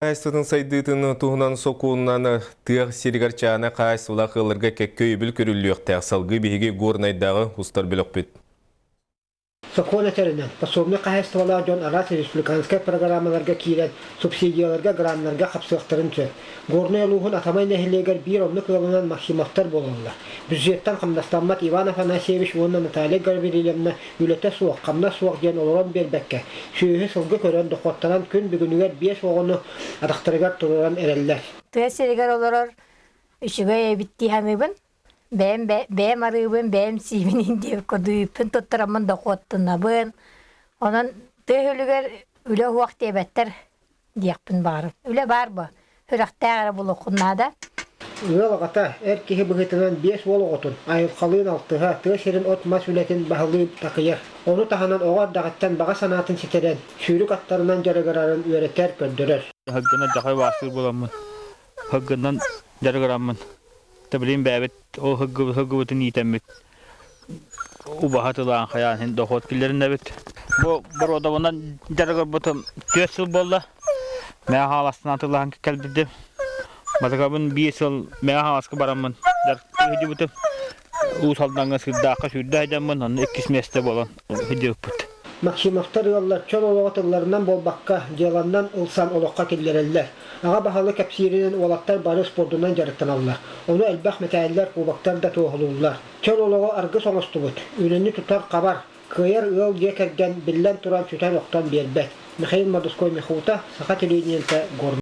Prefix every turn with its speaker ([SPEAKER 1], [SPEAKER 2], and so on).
[SPEAKER 1] Хаһаайыстыбатын сайдыытын туһунан сокуонунан тыа сиригэр чаана хаһаайыстыбалаах ыалларга кэккэ өйөбүл көрүллүөхтээх. Салгыы биһиги Горнайдааҕы устар бөлөхпүт.
[SPEAKER 2] Сокуон этэринэн, пособнай хаһаайыстыбалаах дьон араас республиканскай программаларга киирэн субсидияларга, граннарга хапсыахтарын сөп. Горнай улууһун Атамай нэһилиэгэр биир оннук ыалынан Максимовтар буолаллар. Бюджеттан хамнастаммат Иван Афанасьевич уонна Наталья Гаврильевна үлэтэ суох, хамнас суох диэн олорон биэрбэккэ, сүөһү-сылгы көрөн, дохуоттанан күн бүгүнүгэр биэс оҕону атахтарыгар туруоран эрэллэр.
[SPEAKER 3] Тыа сиригэр олорор үчүгэй эбит дии саныыбын. Бэйэм бэйэм арыыбын, бэйэм сиибин диэбит курдук туттараммын дохуоттанабын. Онон тыа үлүгэр үлэ уһуох диэбэттэр диэхпин баҕарабын. Үлэ баар бо, сүрэхтээх эрэ буолуоххун наада.
[SPEAKER 2] Ыал аҕата эр киһи быһыытынан биэс уол оҕотун айылҕалыын алтыһа, тыа сирин от-мас үлэтин баһылыы такыйар. Ону таһынан оҕо эрдэҕиттэн баҕа санаатын ситэрэн, сүүрүк аттарынан дьарыгырарын үөрэтэр, көрдөрөр.
[SPEAKER 4] Һыггынан дьахай баастыыр буоламмын, һыггынан дьарыгыраммын, тэбилин бэйэбит ол һыггыбытын иитэммит убаһа тылаан хайаан иһин дохуот киллэринэбит. Бу боруодабынан дьарыгырбытым түөрт сыл буолла. Мэҥэ Хаҥаластан атыылаһан кэлбитим. Батыкабын биир сыл Мэҥэ Хаҥаласка бараммын дьарыктыы сылдьыбытым. Уус Алдаҥҥа Сыырдаахха сүүрдэ сылдьаммын, онно иккис миэстэ буолан сылдьыбыппыт.
[SPEAKER 2] Максимовтар ыаллар чөл олоҕу тылларынан буолбакка, дьыаланнан ылсан олоххо киллэрэллэр. Аҕа баһылык кэпсииринэн уолаттар бары спордунан дьарыктаналлар. Ону элбэх мэтээллэр, кубоктар да туоһулууллар. Чөл олоҕу аргыс оҥостубут, үлэни тутар-хабар, кыайар ыал дьиэ кэргэн биллэн туран сүтэн-охтон биэрбэт. Михаил Мордовской Михута, Саха телевидениетэ, Горнай.